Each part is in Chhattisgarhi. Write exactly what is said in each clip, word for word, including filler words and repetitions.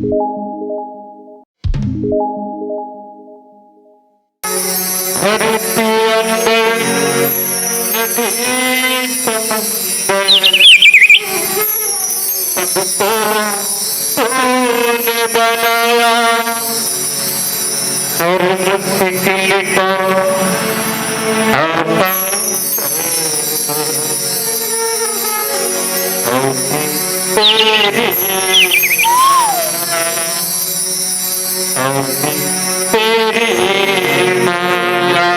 धरती अंबर नदी समुंदर, सबको तूने बनाया, हर मुश्किल को आसान कर दे। ऐसी तेरी तेरी माया।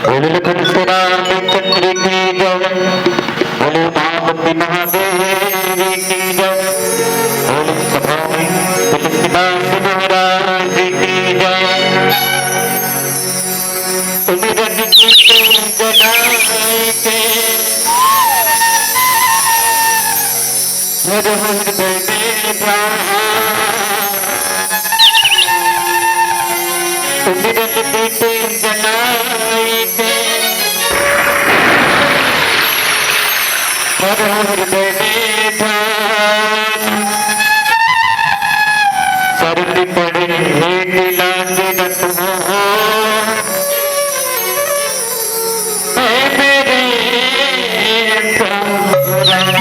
बोल लखन राम चंद्र की जय। बोले लखन राम चंद्र की जय, बोले उमापति महादेव की जय, बोले सभाई तुलसीदास महाराज की जय। सुमिरन की जनाए के हर हृदय में ध्यान। सुमिरन दीप जलाई के हर हृदय में ध्यान। शरण पड़े हे कि लाज न तुम हो। हे मेरे प्रभु राम।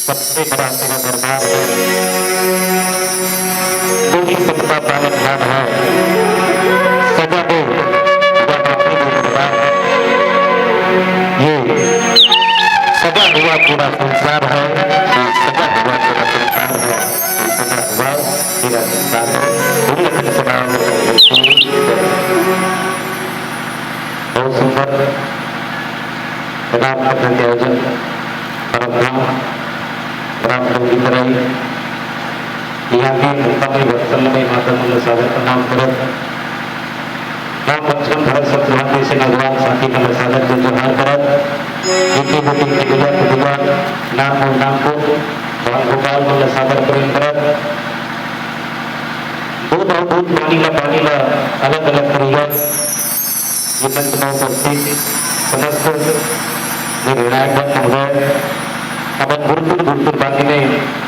सबसे बड़ा तेरा दरबार है, तू ही सबका पालनहार है। सजा दे या बाकी दे दरबार है। ये सजा हुआ पूरा संसार है, ये सजा हुआ पूरा संसार है, ये सजा हुआ पूरा संसार है। बोल लखन राम चंद्र की जय। बहुत सुंदर प्रणाम करने के आयोजन, परम धाम, राम नवमी कराई। यहाँ के मुक्कामी वत्सलमय माता मन ला सादर प्रणाम करत, राम लक्ष्मण भरत शत्रुघ्न जैसे नौजवान साथी मन ला सादर के जोहार करत, इति बुद्धि के बिया कुटिया, नाम और नाम को, बाल गोपाल मन ला सादर प्रेम करत, दूध और दूध पानी ला, पानी ला अलग-अलग करिया। ये मंच में उपस्थित समस्त निर्णायक महोदय, अपन गुरुकुल, गुरुकुल पानी में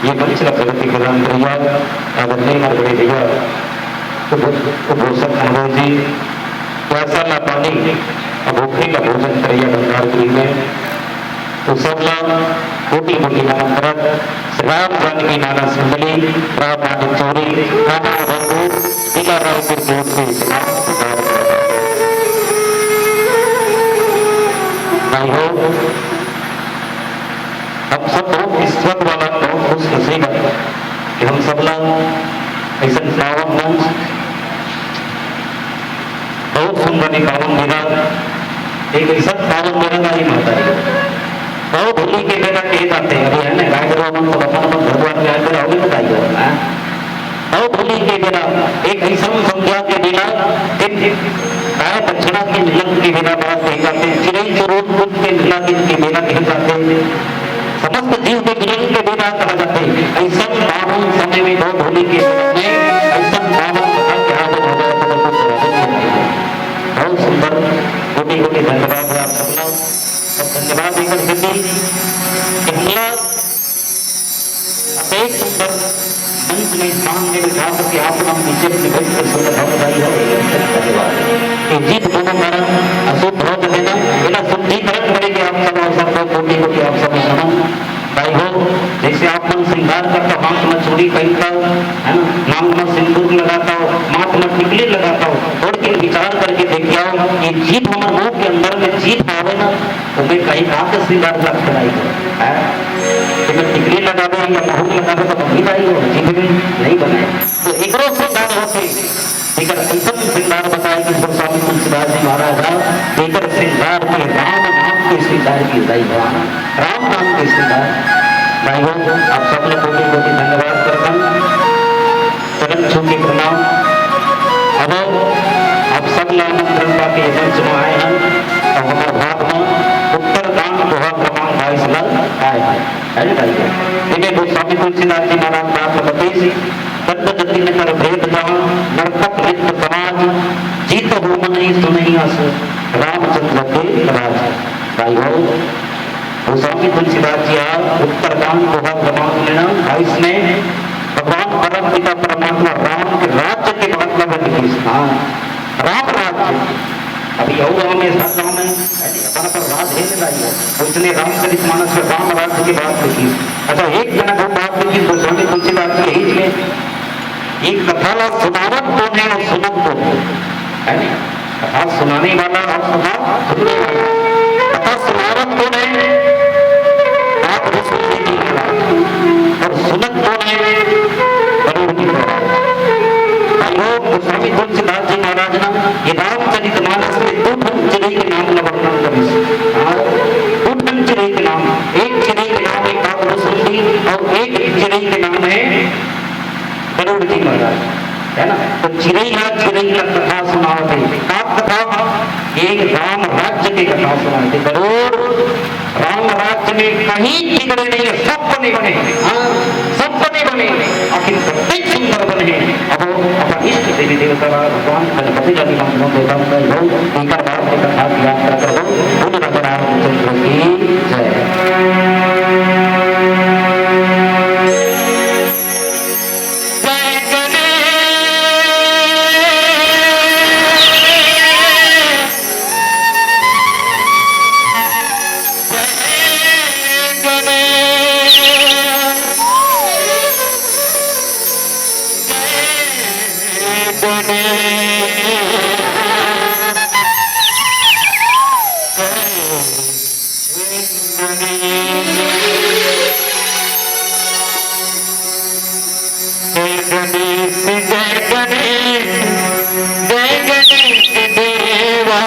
ये मंच ला प्रगति प्रदान करिया। आदरणीय हमारे बड़े भैया उप-, उपोषक महोदय जी, प्यासा ला पानी, अब भूखे ला भोजन करिया भंडार गृह में। तो सबला कोटि कोटि नमन करत, राम जानकी मानस मंडली, राम मानिक चौरी, राम बंधु, जिला रायपुर की ओर से सलाम। भाई हो, हम सब बहुत किस्मत वाला, बहुत खुश नसीब है कि हम सबला ऐसा पावन मंच, बहुत सुंदर ये पावन बेरा, एक ऐसा पावन बेरा वाली माता है। बहुत होली के बेरा के जाते हैं, अभी है ना, गाय गरु मन तो अपन अपन घर द्वार में आकर आओगे तो गाय गरु, हाँ? बहुत होली के बेरा, एक ऐसा संध्या के बेरा, एक गाय बछड़ा के मिलन के बेरा बात कहे जाते हैं, चिड़ै चुरुंग कुछ के मिला दिन के बेरा कहे जाते हैं। समस्त जीव के मिलन के बेरा कहा जाथे। ऐसन पावन समय में दो भोले के मिलन में, ऐसन पावन कथा के आयोजन हो जाए तो बिल्कुल स्वागत है। बहुत सुंदर, कोटि कोटि धन्यवाद है आप सबला। और धन्यवाद देकर के भी कितना अति सुंदर मंच में स्थान में बिठा करके आप लोग नीचे अपने बैठ कर सुंदर भाव बताई हो। धन्यवाद। ये जीत दोनों कारण अशुद्ध हो जाते ना, इला शुद्धिकरण करेंगे आप सब और सबको कोटि कोटि आप सब नमन। भाई हो, जैसे आप मन श्रृंगार करता, हाथ में चूड़ी पहनता, है ना, मांग में सिंदूर लगाता हो, माथ में टिकली लगाता हो, थोड़ के विचार करके देखिए हो, ये जीत हमारे मुंह के अंदर में जीत आवे ना, तो मैं कहीं कहाँ से श्रृंगार प्राप्त कराई हो, है? कि मैं टिकली लगावे या महूर लगावे तो बनी जाई हो, जीत में नहीं बने। तो एकरो श्रृंगार होते, जेकर अइसन श्रृंगार बताए कि गोस्वामी तुलसीदास जी महाराज ह, जेकर श्रृंगार के राम नाम के श्रृंगार की उदाई भवान, राम नाम के श्रृंगार। भाइयों, आप सब लोग कोटि कोटि धन्यवाद करथन, चरण छू के प्रणाम। अब आप सब ला आमंत्रण पाके ये मंच में आए हैं, और हमारे भाग में उत्तरकांड दोहा क्रमांक बाईस ला आए हैं, है ना भाइयों? इन्हें गोस्वामी तुलसीदास जी महाराज बात बताई, दंड जतिन कर भेद जहाँ, नरपत रिक्त समाज, जीत हो मनि सुनहि अस, रामचंद्र के राज। भाई हो, गोस्वामी तुलसीदास जी आप उत्तरकांड दोहा क्रमांक लेना बाईस में भगवान परम पिता परमात्मा राम के राज्य के बात में लिखी। हाँ, राम राज्य। अभी और राम है, सब राम है, है नहीं? अपना पर राज है नहीं भाई। उसने रामचरित मानस में राम राज्य की बात लिखी। अच्छा, एक जना को बात लिखी गोस्वामी तुलसीदास जी यही में, एक कथा ला सुनावत कोन हे और सुनत कोन हे, है नहीं? कथा सुनाने वाला और कथा सुनने वाला। कथा सुनावत कोन हे? काकभुसुंडी जी महाराज। और सुनत कोन हे? गरुड़ जी महाराज। भाइयों, गोस्वामी तुलसीदास जी महाराज ना ये रामचरित मानस में दू ठन चिरई के नाम ला वर्णन करिस। हाँ, दू ठन चिरई के नाम, एक चिरई के नाम हे काकभुसुंडी और एक चिरई के नाम हे गरुड़ जी महाराज, है ना? तो चिरई ला, चिरई ला कथा सुनावत हे। का कथा? ये राम राज्य के कथा सुनावत हे। गरुड़, राम राज्य में कहीं बिगड़े नहीं है, सब बने बने, हाँ, सब बने बने, आखिर कतेक सुंदर बने हैं। अब अपन इष्ट देवी देवता ला भगवान गणपति ला भी हम लोग देवता को एकर बाद में कथा की यात्रा करबो। बोल राजा रामचंद्र की जय। जय गणेश, जय गणेश, जय गणेश देवा।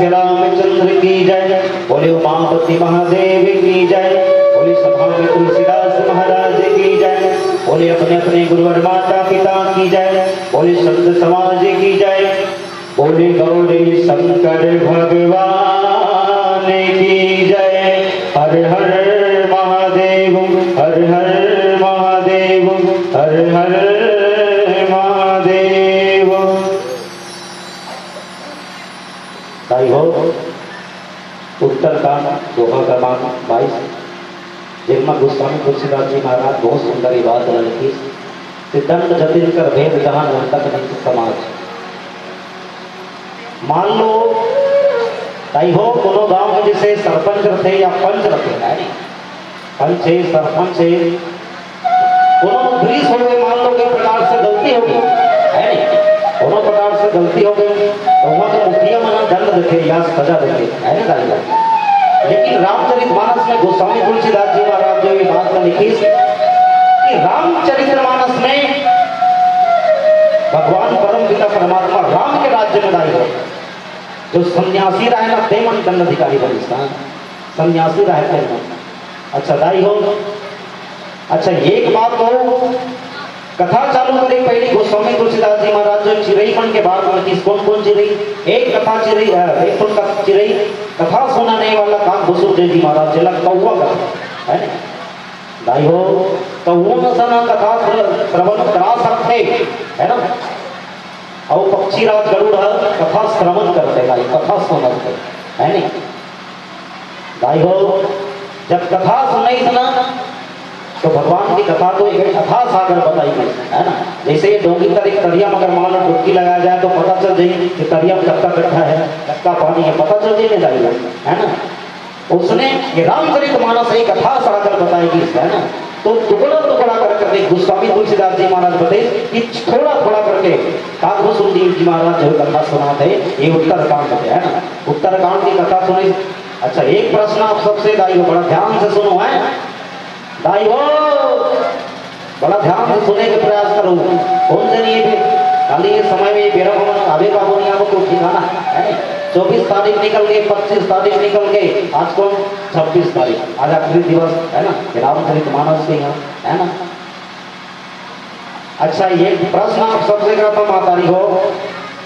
रामचंद्र की जय। बोले उमापति महादेव की जय। बोले सभा में तुलसीदास महाराज की जय। बोले अपने अपने गुरुवर माता पिता की जय। बोले संत समाज की जय। बोले गौरी शंकर भगवान की जय। हर हर महादेव, हर हर महादेव, हर हर महादेव। दाई हो, उत्तरकांड, दोहा क्रमांक बाईस, जेमा गोस्वामी तुलसीदास जी महाराज बहुत सुंदर ये बात ल लिखिस कि दंड जतिन कर भेद जहाँ नर्तक नित समाज। मान लो, दाई हो, कोनो गांव में जैसे सरपंच रथे या पंच रथे, है नहीं? पंच हे, सरपंच हे, कोनो दृश्य हो गए, मान लो कोई प्रकार से गलती हो गई, है नहीं? कोनो प्रकार से गलती हो गई, तो वहाँ के मुखिया मन दंड देथे या सजा देथे, है ना दाई हो? लेकिन रामचरित मानस में गोस्वामी तुलसीदास जी महाराज जो ये बात में लिखिस कि रामचरित मानस में भगवान परम पिता परमात्मा राम के राज्य में, दाई हो, जो सन्यासी रहे ना, ते मन दंडाधिकारी बनिस, हाँ, सन्यासी रहे ते मन। अच्छा दाई हो, अच्छा एक बात तो, कथा चालू करे पहली गोस्वामी तुलसीदास जी महाराज जो चिरई मन के बात में किस, कौन कौन चिरई, एक कथा चिरई, अ, एक ठो कथ-, चिरई कथा सुनाने वाला काकभुसुंडी जी महाराज, जेला कौवा कथे, है ना? दाई हो, कौवा असन कथा श्र-, श्रवण करा सकथे, है ना? अउ पक्षीराज गरुड़ ह कथा श्रवण करथे, दाई, कथा सुनथे, है नहीं? दाई हो, जब कथा सुनइस ना, तो भगवान की कथा तो एक अथाह सागर बताई गई, है ना? जैसे ये डोंगी तर एक तरिया में अगर मान लो डुबकी लगाया जाए तो पता चल जाए कि तरिया में कतका गड्ढा है, कतका पानी है, पता चल जाए ना दाई हो, है ना? उसने ये रामचरित मानस एक अथाह सागर बताई गई, है ना? तो टुकड़ा टुकड़ा कर करके गोस्वामी तुलसीदास जी महाराज बताइस कि थोड़ा थोड़ा करके काकभुसुंडी जी महाराज जो कथा सुनाथे, ये उत्तरकांड के, है ना? उत्तरकांड की कथा सुनइस। अच्छा, एक प्रश्न आप सबसे, दाई हो, बड़ा ध्यान से सुनो, है दाई हो, बड़ा ध्यान से सुने के प्रयास करो। कौन से नहीं थे, खाली ये समय में ये बेरा भवन आवे का बोल, यहाँ को कोई ठिकाना है नहीं। चौबीस तारीख निकल गई, पच्चीस तारीख निकल गई, आज कौन, छब्बीस तारीख, आज आखिरी दिवस है ना, ये रामचरित मानस के यहाँ, है ना? अच्छा, ये प्रश्न आप सबसे करता हूँ, महतारी हो,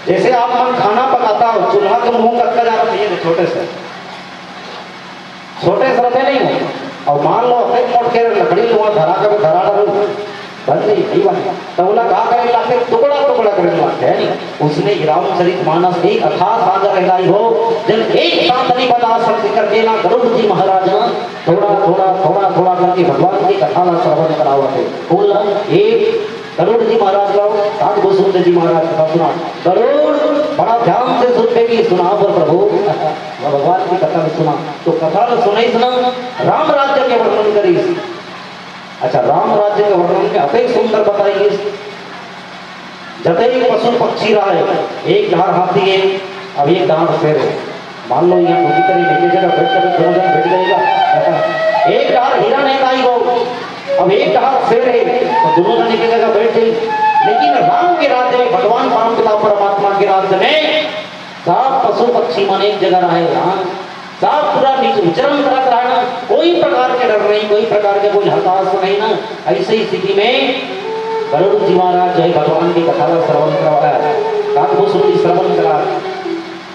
जैसे आप मन खाना पकाता हो, चूल्हा के मुंह कतका जाना चाहिए? छोटे से, छोटे से रखे नहीं हो, और मान लो अतेक मोट के लकड़ी लुआ धरा के धरा डालू, बन गई, नहीं बनी, तो बोला का करे लागथे, टुकड़ा टुकड़ा करे लागथे, है नहीं? उसने ही रामचरित मानस एक अथाह सागर है दाई हो, जब एक साथ नहीं बता सकते करके ना गरुड़ जी महाराज ना थोड़ा, थोड़ा, थोड़ा, थोड़ा करके भगवान की कथा ला श्रवण करावत हे। बोल, एक गरुड़ जी महाराज ला, काकभुसुंडी जी महाराज कथा सुना। गरुड़ बड़ा ध्यान से सुनबे कि सुना पर प्रभु, भगवान की कथा ला सुना। तो कथा ला सुनइस ना, राम राज्य के वर्णन करिस। अच्छा, राम राज्य के वर्णन में अतेक सुंदर बताई गइस। जतेक पशु पक्षी रहे, एक डहार हाथी है, अब एक डहार शेर है। मान लो यहाँ डोंगी तरी एक जगह बैठ कर दोनों जन बैठ जाएगा। एक डहार हिरण है दाई हो, अब एक डहार शेर है, तो दोनों जन एक जगह बैठ जाए। लेकिन राम के राज्य में, भगवान परम पिता परमात्मा के राज्य में सब पशु पक्षी मन एक जगह रहे, हाँ, सब पूरा विच-, विचरण करत रहे ना, कोई प्रकार के डर नहीं, कोई प्रकार के कोई हताश नहीं ना। ऐसी स्थिति में गरुड़ जी महाराज जो है भगवान की कथा का श्रवण करवा, काकभुसुंडी श्रवण करा।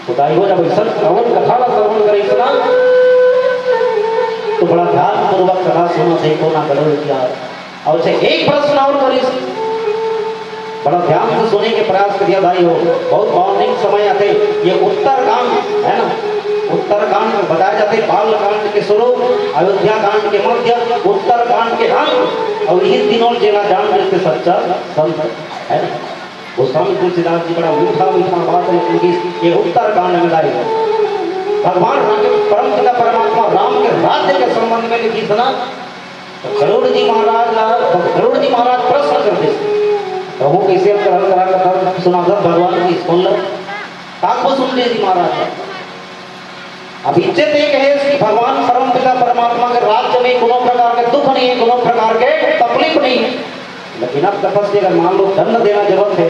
तो दाई हो, जब ऐसा श्रवण कथा का श्रवण करे इतना, तो बड़ा ध्यान पूर्वक कथा सुना, देखो ना गरुड़ जी महाराज। अउ अच्छा, एक प्रश्न अउ करिस, बड़ा ध्यान से सुने के प्रयास करिहा दाई हो, बहुत बाउंडिंग समय आथे। ये उत्तरकांड है ना, उत्तरकांड में बताए जाथे, बालकांड के शुरू, अयोध्या कांड के मध्य, उत्तरकांड के अंत, अउ इही तीनों जेला जान लेथे सच्चा संत, है ना? गोस्वामी तुलसीदास जी बड़ा मीठा मीठा बात लिखिस, ये उत्तरकांड में दाई हो। भगवान राम के, परम पिता परमात्मा राम के राज्य के संबंध में लिखिस ना, तो गरुड़ जी महाराज ला, गरुड़ जी महाराज प्रश्न करथे, प्रभु कैसे हम ग्रहण करा कथा सुनाथन भगवान की, सुन लो। काकभुसुंडी जी महाराज ला। अब इज्जत ये कहे कि भगवान परम पिता परमात्मा के राज्य में कोनो प्रकार के दुख नहीं है, कोनो प्रकार के तकलीफ नहीं है। लेकिन अब तपस्या अगर मान लो दंड देना जरूरत है,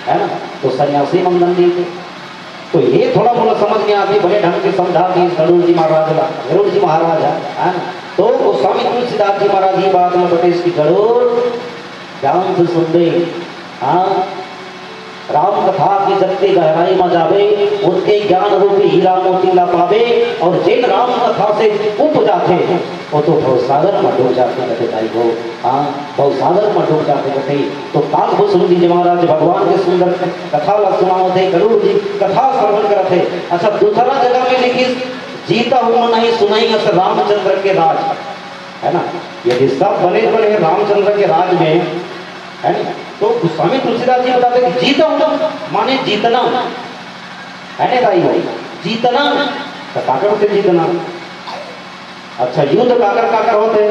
है ना, तो सन्यासी मन दंड देंगे। तो ये थोड़ा मोला समझ में आथे, बड़े ढंग से समझा दिस गरुड़ जी महाराज ला, गरुड़ जी महाराज ह, है ना? तो गोस्वामी तुलसीदास जी महाराज ये बात में बतेस कि गरुड़, ध्यान से सुनबे, हाँ, राम कथा के जतके गहराई में जाबे, ओतके ज्ञान रूपी हीरा मोती ला पाबे, और जेन राम कथा से उब जाथे, वो तो भवसागर में डूब जाथे कथे दाई हो। हाँ, भवसागर में डूब जाथे कथे। तो काकभुसुंडी जी महाराज भगवान के सुंदर कथा ला सुनावत हे, गरुड़ जी कथा श्रवण करत हे। अच्छा, दूसरा जगह में लिखिस, "जीतहु मन ही सुनहिं अस रामचंद्र के राज", है ना? यदि सब बने बने रामचंद्र के राज में, है ना, तो गोस्वामी तुलसीदास जी बताथे कि जीतहु मन माने जीतना, है ना दाई हो, जीतना, तो काकर से जीतना? अच्छा, युद्ध काकर काकर होथे?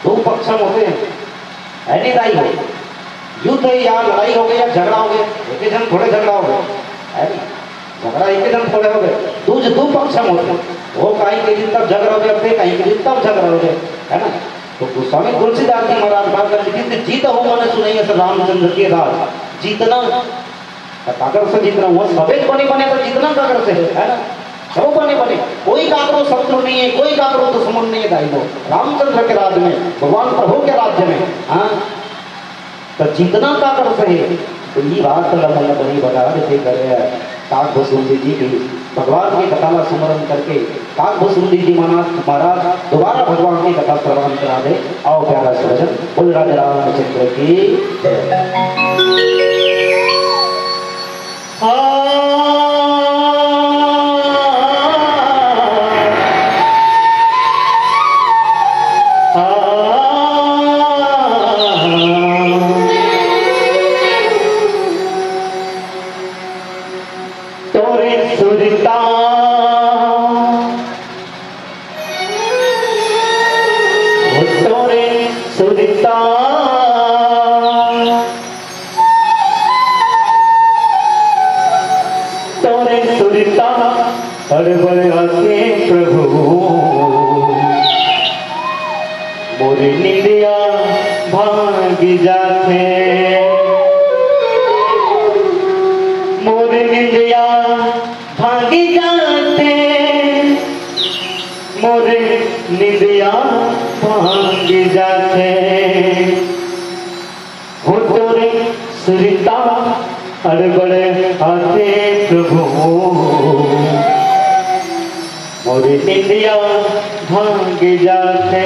दू पक्ष में होथे, है नी दाई हो? युद्ध या लड़ाई होगे या झगड़ा होगे, एके झन थोड़े झगड़ा होगे, है नी? झगड़ा एके झन थोड़े होगे, दू ज-, दू पक्ष में होथे। वो कहीं के दिन तब झगड़ा होगे, अपने कहीं के दिन तब झगड़ा होगे, है ना? तो गोस्वामी तुलसीदास जी महाराज बात कर लिखिस कि जीतहु मन सुनहिं अस रामचंद्र के राज। जीतना त काकर से जीतना? वो सबे बने बने तो जीतना काकर से हे, है ना? सब बने बने, कोई काकरो शत्रु नहीं है, कोई काकरो दुश्मन नहीं है दाई हो। रामचंद्र के राज में, भगवान प्रभु के राज्य में, हाँ, तो जीतना काकर से हे? तो ये बात ला मन बड़ी बता देते करे काकभुसुंडी जी की भगवान के कथा ला सुमरन करके काकभुसुंडी जी महाराज, महाराज दोबारा भगवान की कथा श्रवण करा दे। आओ प्यारा सज्जन, बोल राजा रामचंद्र की जय। आ, आ, तोरे सुरता, ओ तोरे सुरता, तोरे सुरता अड़बड़ आथे प्रभु, मोर निंदिया भाग जाथे, मोर निंदिया भाग जाथे, मोर निंदिया भाग जाथे। हो तोरे सुरता अड़बड़ आथे प्रभु, मोर निंदिया भाग जाथे।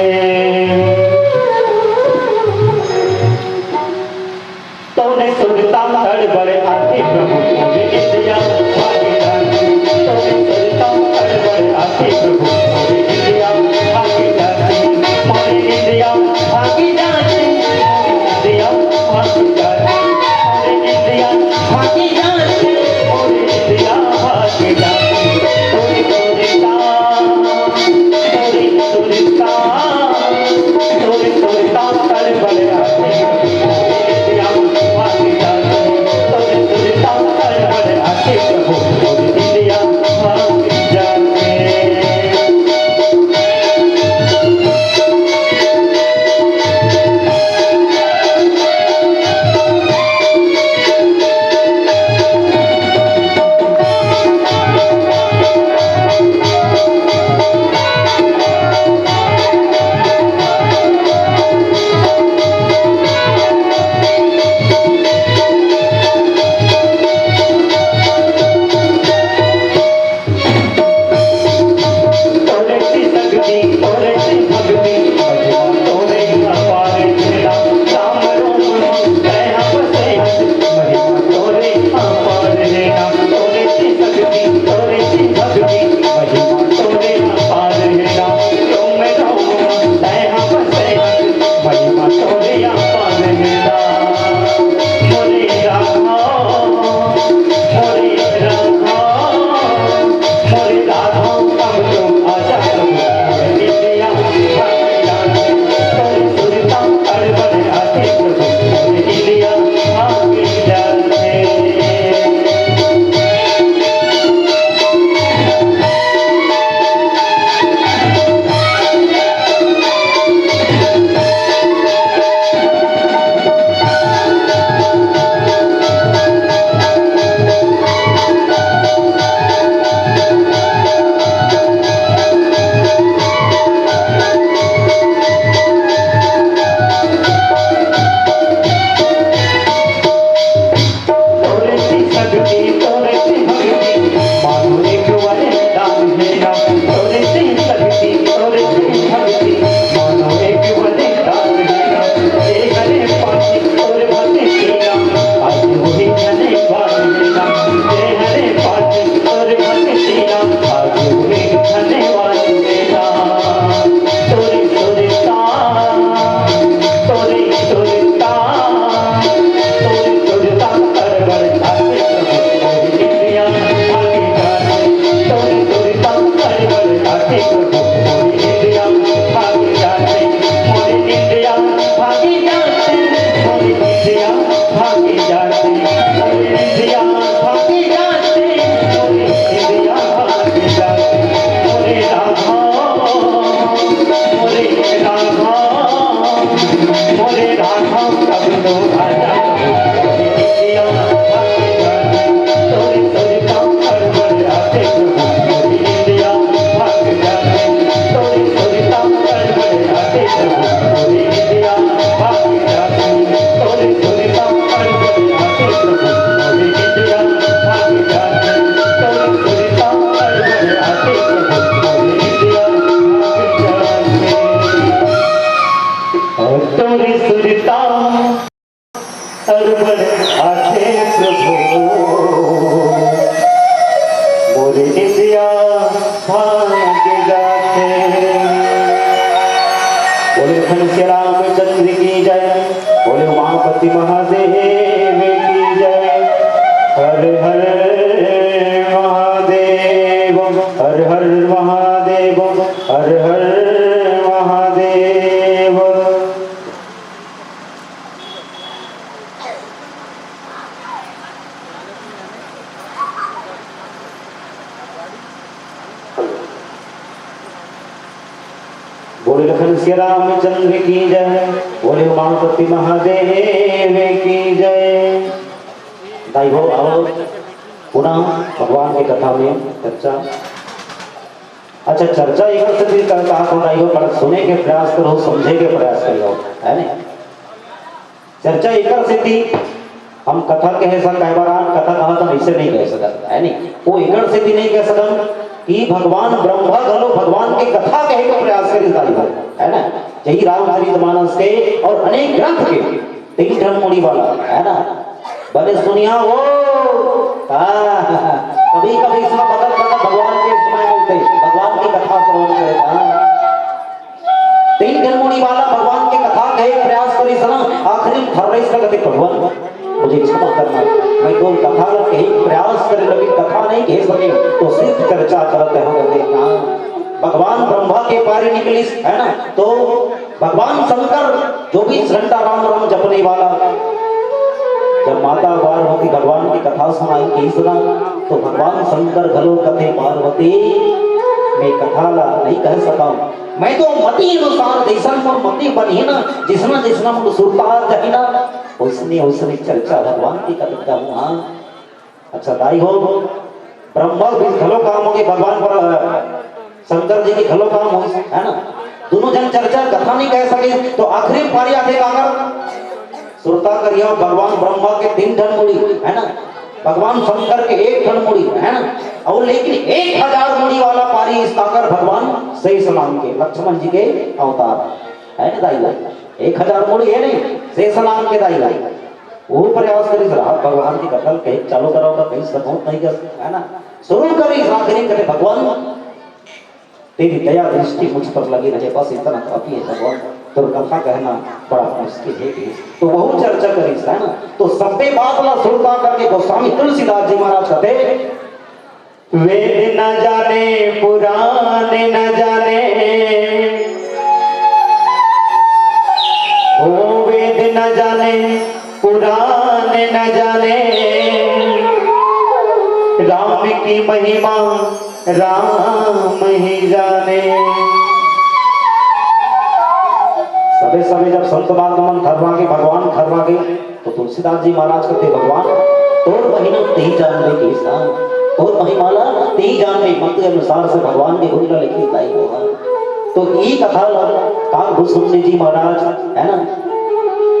तोरे सुरता अड़बड़ आथे प्रभु, मोर निंदिया भाग जाथे। तोरे सुरता अड़बड़ आथे प्रभु, मोर निंदिया भाग जाथे। मोर निंदिया भाग जाथे, मोर निंदिया भाग जाथे। मोर निंदिया भाग जाथे, मोर निंदिया भाग जाथे। तोरे सुरता, तोरे सुरता, बोले लखन सिया रामचंद्र की जय। बोले उमापति महादेव की जय। दाई हो, आओ पुनः भगवान के कथा में चर्चा। अच्छा, चर्चा एकर सेती कहा, कहा था दाई हो, पर सुने के प्रयास करो, समझे के प्रयास करो, है ना? चर्चा एकर सेती हम कथा कहे सा, कई बार आप कथा कहा था, ऐसे नहीं कह सकत, है नहीं? वो एकर सेती नहीं कह सकत कि भगवान ब्रह्मा घलो भगवान के कथा कहे के प्रयास करिस दाई हो, है ना? यही रामचरित मानस के और अनेक ग्रंथ के तीन ठन मुड़ी वाला, है ना? बने सुनिया हो। हाँ, कभी कभी इसमें बदल बदल भगवान के समय मिलते, भगवान की कथा श्रवण करे। हाँ। तीन ठन मुड़ी वाला भगवान के कथा कहे प्रयास करिस ना, आखिरी में थर्रेस लगते, भगवान मुझे क्षमा करना, मैं तो कथा ला कहे प्रयास करे, लेकिन कथा नहीं कह सके, तो सिर्फ चर्चा करते हो करते। हाँ, भगवान ब्रह्मा के पारी निकलिस, है ना? तो भगवान शंकर जो भी घंटा राम राम जपने वाला, जब माता पार्वती भगवान की कथा सुनाई कहिस ना, तो भगवान शंकर घलो कथे, पार्वती, मैं कथा ला नहीं कह सकंव, मैं तो मति अनुसार जैसन मोर मति बनही ना, जिसना जिसना मोर सुरता जही ना, उसने उसने चर्चा भगवान की करता हूँ। हाँ, अच्छा दाई हो, ब्रह्मा भी घलो काम होगे, भगवान पर, अ, शंकर जी की घलो काम होइस, है ना? दोनों जन चर्चा कथा नहीं कह सके, तो आखिरी पारी आथे काकर? सुरता करिया भगवान ब्रह्मा के तीन ठन मुड़ी, है ना? भगवान शंकर के एक ठन मुड़ी, है ना? और लेकिन एक हजार मुड़ी वाला पारी इस काकर भगवान शेष नाग के, लक्ष्मण जी के अवतार, है ना दाई हो? एक हजार मुड़ी है नहीं, शेष नाग के दाई हो। वो प्रयास करिस रात भगवान की कथा ल कहे चालू कराओ का कहीं सकोत नहीं कर, है ना? शुरू करिस, आखिरी कथे, भगवान तेरी दया दृष्टि मुझ पर लगी रहे, बस इतना काफी है भगवान, तोर कथा कहना बड़ा मुश्किल है भी। तो बहुत चर्चा करिस, है ना? तो सब्बे बात ला सुरता करके गोस्वामी तुलसीदास जी महाराज कथे, वेद न जाने पुराण न जाने, ओ वेद न जाने पुराण न जाने, राम की महिमा राम ही जाने। सबे सबे जब संत महात्मा मन थर्रा गे, भगवान थर्रा गे, तो तुलसीदास जी महाराज कथे, भगवान, तोर महिमा तेही जानबे कहिस ना, तोर महिमा ला तेही जानबे, मत के अनुसार से भगवान के गुण ला लिखिस दाई हो। तो ई कथा ला काकभूषण जी महाराज, है ना,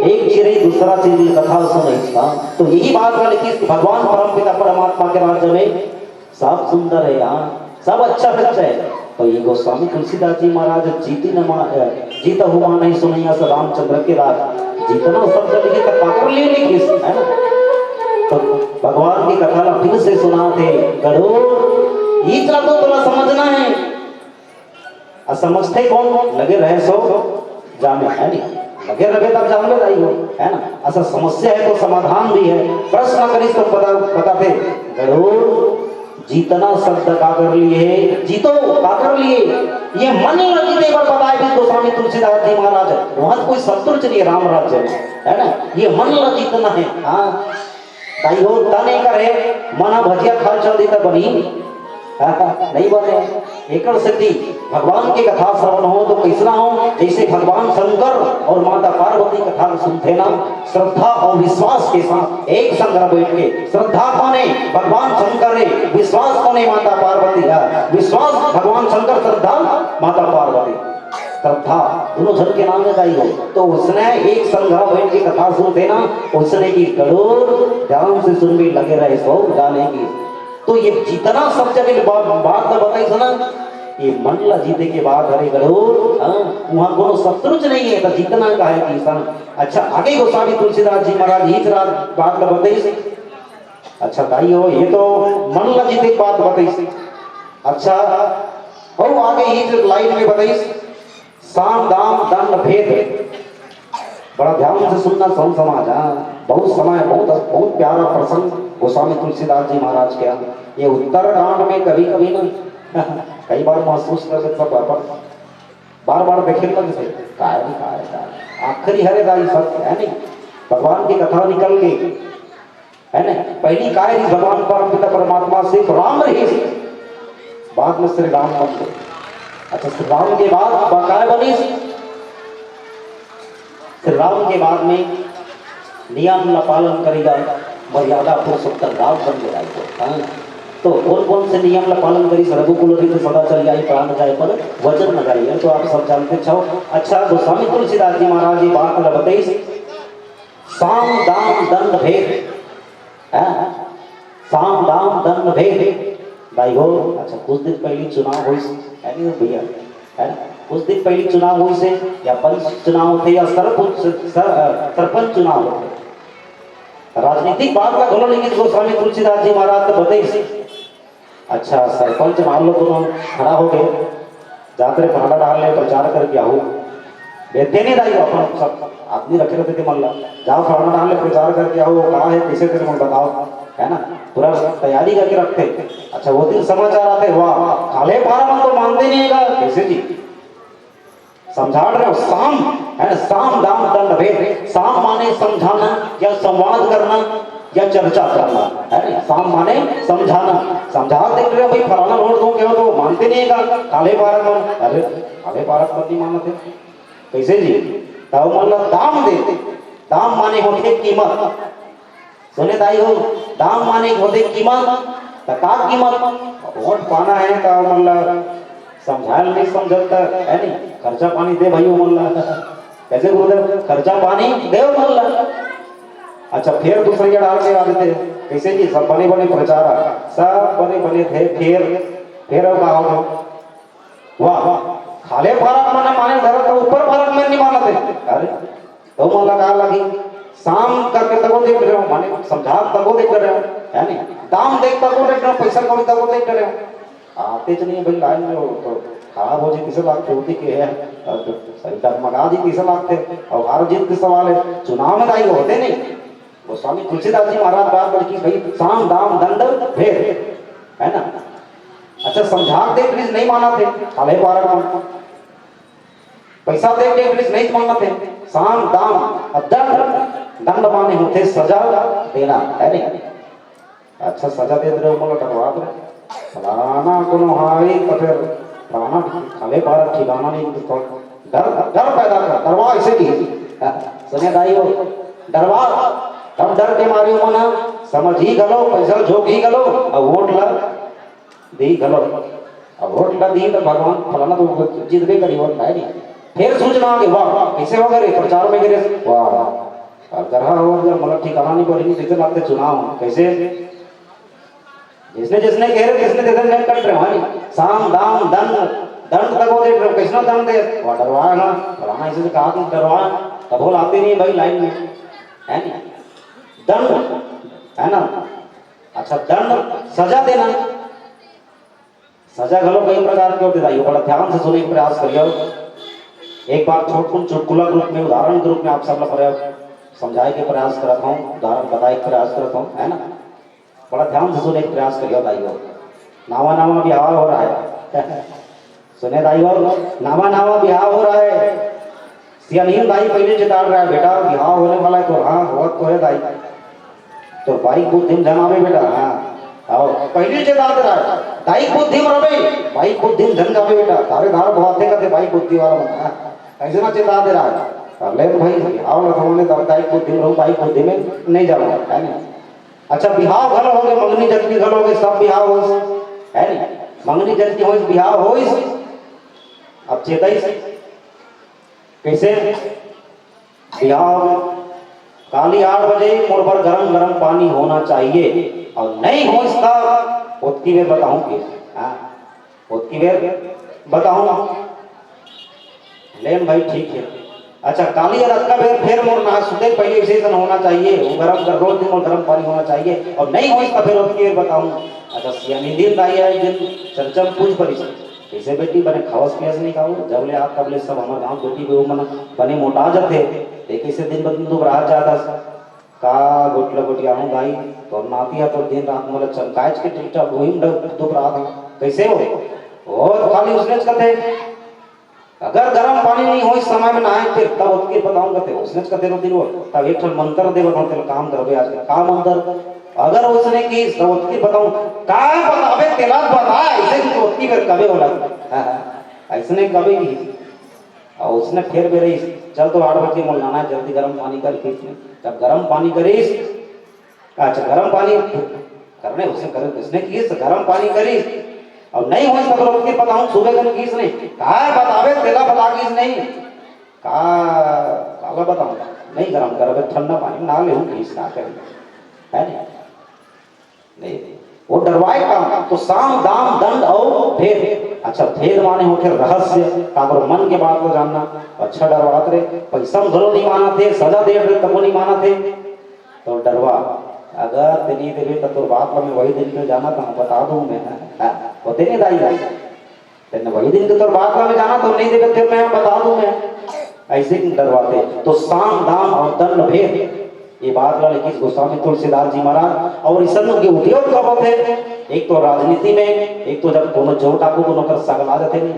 एक चिरई दूसरा चिरई कथा सुनइस ना, तो यही बात ला लिखिस कि भगवान परम पिता परमात्मा के राज्य में सब सुंदर है, हाँ, सब अच्छा सच्चा है। तो ये गोस्वामी तुलसीदास जी महाराज जीति न मा-, अ, जीतहु मानहि सुनहिं अस रामचंद्र के राज। जितना शब्द लिखे त काकर लिए लिखिस, है ना? तो भगवान की कथा ला फिर से सुनाथे, गरुड़, इतना तो थोड़ा समझना है। अउ समझथे कोन? लगे रहे सो जाने, है नी? लगे रहे तब जानबे दाई हो, है ना? अइसा समस्या है तो समाधान भी है। प्रश्न करिस तो पता, बताथे, गरुड़, जीतना शब्द काकर लिए, जीतो काकर लिए? ये मन ल जीते बर बताए भी गोस्वामी तुलसीदास जी महाराज, वहां तो कोई शत्रु च नहीं है राम राज्य में, है ना? ये मन ल जीतना है, हाँ। दाई हो, तन एकर हे, मन ह भजिया खा चल दी त बनी? नहीं बने। एकर सेती भगवान के कथा श्रवण हो तो कैसना हो? जैसे भगवान शंकर और माता पार्वती कथा ल सुनथे ना, श्रद्धा और विश्वास के साथ एक संग बैठ के, श्रद्धा कोने भगवान शंकर हे, विश्वास कोने माता पार्वती हे, विश्वास भगवान शंकर, श्रद्धा माता पार्वती। श्रद्धा, दोनों झन के नाम में दाई हो। तो उसने एक संग बैठ के कथा सुनथे ना, उसने की गरुड़ ध्यान से सुनबे, लगे रहे सो जाने की। तो ये जीतना शब्द के बा-, बात ला बताइस ना, ये मन ला जीते के बात हरे गरुड़, हाँ, वहाँ कोनो शत्रु च नहीं है, तो जीतना का है कि इंसान। अच्छा, आगे गोस्वामी तुलसीदास जी महाराज इहीच रात बात ला बताइस। अच्छा दाई हो, ये तो मन ला जीते के बात बताइस। अच्छा, अउ आगे इहीच लाइन में बताइस, साम दाम दंड भेद। बड़ा ध्यान से सुनना संत समाज, हाँ। बहुत समय, बहुत, बहुत प्यारा प्रसंग गोस्वामी तुलसीदास जी महाराज के। ये उत्तरकांड में कभी-कभी ना, कई बार महसूस करके सब अपन बार-बार देखे लग से, काय भी काय, काय। आखिरी हरे दाई सत्य है नहीं, भगवान की कथा निकल गई। है ना? पहली काय रहिस भगवान परम पिता परमात्मा सिर्फ राम रहिस, बाद में श्री राम बन गए। अच्छा, श्री राम के बाद बकाय बनिस, श्री राम के बाद में नियम ला पालन करेगा, मर्यादा पुरुषोत्तम राम बन के राज को। हाँ? तो कौन कौन से नियम ला पालन करी? रघुकुल रीत सदा चल जाई, प्राण जाए पर वचन न जाई। तो आप सब जानते छो। अच्छा, गोस्वामी तुलसीदास जी महाराज ये बात ला बताइस, साम दाम दंड भेद, हाँ? साम दाम दंड भेद। भाई हो, अच्छा, कुछ दिन पहले चुनाव होइस, है नहीं भैया? है ना? कुछ दिन पहले चुनाव होइस हे, या पंच चुनाव होथे, या सरपंच, सर-, अ, सरपंच चुनाव होथे। राजनीतिक बात ला घलो लिखिस गोस्वामी तुलसीदास जी महाराज तो बताइस। अच्छा, सरपंच मान लो कोनो खड़ा हो गए, जात रे फलाना डाल ले प्रचार करके आओ। बेटे नहीं दाई, अपन सब आदमी रखे रहते थे, मान ला, जाओ फलाना डाल ले प्रचार करके आओ, कहाँ है, किसे तेरे मन बताओ, है ना? पूरा तैयारी करके रखते। अच्छा, वो दिन समाचार आते, वाह, काले पारा मन तो मानते नहीं है, कैसे जी? समझा रहे हो, साम, है ना, साम दाम दंड भेद। साम माने समझाना या संवाद करना या चर्चा करना, है ना? साम माने समझाना। समझा देख रहे हो भाई, फलाना वोट दो, क्या तो मानते नहीं है, काले पारा मन। अरे, काले पारा मन नहीं मानते, कैसे जी? तब मन ला दाम दे, दाम माने होथे कीमत। सुने दाई हो, दाम माने होथे कीमत, त का कीमत? वोट पाना है त मन ला समझाए ल नहीं समझत त, है नहीं? खर्चा पानी दे भाई मन ला। कैसे गुरुदेव? खर्चा पानी दे मन ला। अच्छा, फिर दूसरे के डाल के आ देते, कैसे जी? सब बने बने प्रचार, सब बने बने थे, फिर, फिर अब का हो? वाह, खाले फरक मन माने धरत तो ऊपर फरक में नहीं मानते। अरे, तो मन लगा लगी, साम करके तको देख रहे हो, माने समझा तको देख रहे हो, है नहीं? दाम देख तको देख रहे हो, पैसा कौड़ी तको देख रहे हो। आते च नहीं भाई, लाइन में हो तो खराब हो जी, किसे लाग होती के है, और सही डगमगा जी, किसे लाग थे, और हार जीत के सवाल है, चुनाव में दाई होते नहीं। गोस्वामी तुलसीदास जी महाराज बात बोले कि भाई, साम दाम दंड भेद, है ना? अच्छा, समझा देख लीजिए, नहीं माना थे, खाले पारा कौन? पैसा दे के पुलिस नहीं मांगत है, साम दाम, अब दंड, दंड माने होथे सजा देना, है नहीं? अच्छा, सजा दे रहे हो, बोला, डरवा दे। फलाना कोनो हावी, तो फिर फलाना खाले पारा ठिकाना नहीं, तो डर, डर पैदा कर, डरवा इसे की। सुने दाई हो, डरवा, तब डर के मारे हो मना, समझ ही गलो, पैसा झोंक ही गलो, अब वोट ला दी घलो। अब वोट ला दी तो भगवान फलाना तो जीतबे करी, वोट लाए नहीं। फिर सूचना आगे, वाह, कैसे हो गए, प्रचार में गिरे, वाह। अब जरा हो, जब मतलब ठिकाना नहीं पड़ी, जैसे लगते चुनाव, कैसे? जिसने जिसने कह रहे, किसने दे दे, मैं कट रहे हूँ, हाँ जी। साम, दाम, दंड, दंड तक वो देख रहे हो, किसने दंड दे? वाह, डरवाया ना, फलाना इसी से कहा कि डरवाया, तब वो लाते नहीं भाई लाइन में, है नहीं? दंड, है ना? अच्छा, दंड, सजा देना। सजा घलो कई प्रकार के होथे दाई, बड़ा ध्यान से सुने के प्रयास करियो। एक बार छोटकुन चुटकुला के रूप में, उदाहरण के रूप में आप सब ला प्रयास समझाए के प्रयास करत हूँ, उदाहरण बताए के प्रयास करत हूँ, है ना? बड़ा ध्यान से सुने के प्रयास करियो दाई हो। नावा नावा बिहाव हो रहा है। सुने दाई हो, नावा नावा बिहाव हो रहा है। सियानिन दाई पहले चेताड़ रहा है, "बेटा, बिहाव होने वाला है तो।" "हाँ, होवत तो है दाई।" "तो बाइक बुद्धि में झन आवे बेटा।" "हाँ।" और पहले चेता दे रहा है, "दाई बुद्धि में रहे, बाइक बुद्धि में झन जावे बेटा।" धारे धार बहुत है कहते बाइक बुद्धि वाला मन, हाँ। ऐसे ना चेता दे रहा है। अरे भाई, बिहाव ला तो हमने दाई बुद्धि में रहूं, बाइक बुद्धि में नहीं जाऊंगा, है ना? अच्छा, बिहाव घलो होगे, मंगनी जचनी घलो होगे, सब बिहाव होइस, है नी? मंगनी जचनी होइस, बिहाव होइस। अब चेतइस, कैसे? बिहाव, काली आठ बजे मोर बर गरम गरम पानी होना चाहिए, और नहीं होइस त ओतकी बेर बताहूं कि, हाँ, ओतकी बेर बताहूं। लेन भाई, ठीक है। अच्छा, काली अउ अतका बेर फेर मोर नहा सुते पहले विशेषण होना चाहिए, वो गरम कर, रोज दिन मोर गरम पानी होना चाहिए, और नहीं होइस त फेर ओतकी बेर बताहूं। अच्छा, सियानिन दाई आए दिन चर्चा में पूछ परिस, "कैसे बेटी, बने खावस पियस नहीं खाओ?" "जब ले आ तब ले सब हमर गांव बेटी बेहू मन बने मोटा जथे, ते कैसे दिन ब दिन दुबरात जात हस?" "का गोठला गोठियाहूं दाई, तोर नाती ह तो दिन रात मोला चमकायच के टीटा भुइं म डब-, दुबरात ह।" "कैसे हो?" "ओ, खाली उसने कथे, अगर गरम पानी नहीं होइस समय में नहाए फिर, तब ओतकी बताहूं कथे, उसने कथे रो दिन वो, तब एक ठन मंत्र देवत हूं, तेला काम करबे आज के।" "का मंत्र?" "अगर उसने किस, तब ओतकी बताहूं।" "का बताबे, तेला बता, ऐसे भी तो ओतकी बेर कबे होला।" हाँ, हाँ। अइसने कबे किहिस। अउ उसने फेर बेरा इस, "चल तो आठ बजे मोला नहाना हे, जल्दी गरम पानी कर," किहिस ने। जब गरम पानी करिस, अच्छा, गरम पानी करने, उसने करे, उसने किहिस, गरम पानी करिस, अउ नहीं होइस त रोक के बताहूं, सुबह कन किहिस नहीं, "काय बताबे, तेला बता," किहिस नहीं, "का, काला बताहूं, नहीं गरम करबे, ठंडा पानी में नहा लेहूं," किहिस, का करे, है नहीं? नहीं, वो डरवाए काम, तो साम, दाम, दंड अउ भेद। अच्छा, भेद माने होथे रहस्य, काकरो मन के बात ल जानना। अच्छा, डरवात रे, पैसा म घलो नहीं मानत हे, सजा दे रे, तको नहीं मानत हे, तो डरवा। अगर ते नहीं देबे, त तोर बात ल मैं वही दिन के जाना, त बता दूं मैं। हाँ, वो तेने दाई ला। तेने वही दिन के तोर बात ला मैं जाना, तो नहीं देबे, फिर मैं बता दूं मैं। अइसे क्यों डरवाते? तो साम, दाम अउ दंड भेद, ये बात ला लिखिस गोस्वामी तुलसीदास जी महाराज। अउ अइसन के उपयोग कब होथे? एक तो राजनीति में, एक तो जब कोनो चोर डाकू कोनो कर संग ला जाथे नहीं,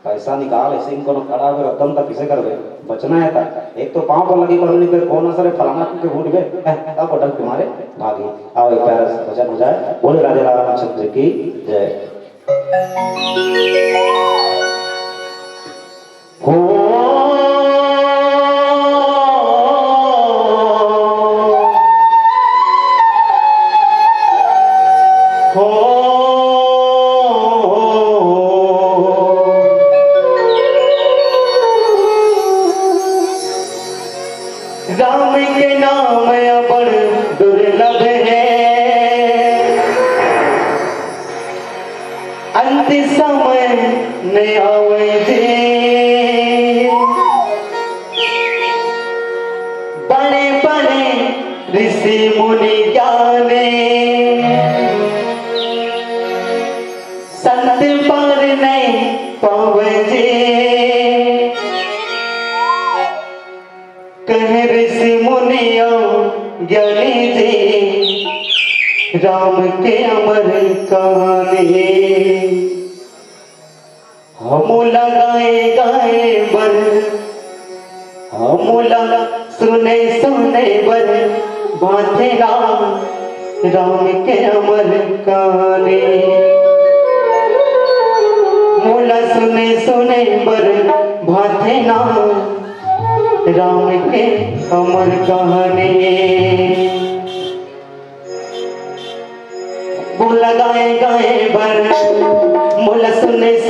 पैसा निकाल, अइसे में कोनो खड़ा होके रद्दम तक किसे करबे? बचना हे ता। एक तो पांव पर लगी पड़नी, फिर कौन असर है, फलाना के भूल गए, हैं, तब डर के मारे भागी। आओ, एक प्यारा सा भजन हो जाए। बोले राजा रामचंद्र की जय। हो, हो, राम के नाम अबड़ दुर्लभ है, अंत समय में आवे जी। बड़े बड़े ऋषि मुनि ज्ञानी, संत पार नहीं पावे जी। कहे ऋषि मुनि अउ ज्ञानी जी, राम के अमर कहानी। हमू ला गाए गाए बर, हमू ला सुने सुने बर, भाथे ना राम के अमर कहानी। मोला सुने सुने बर, भाथे ना राम के अमर कहानी। मोला गाए गाए बर, मोला सुने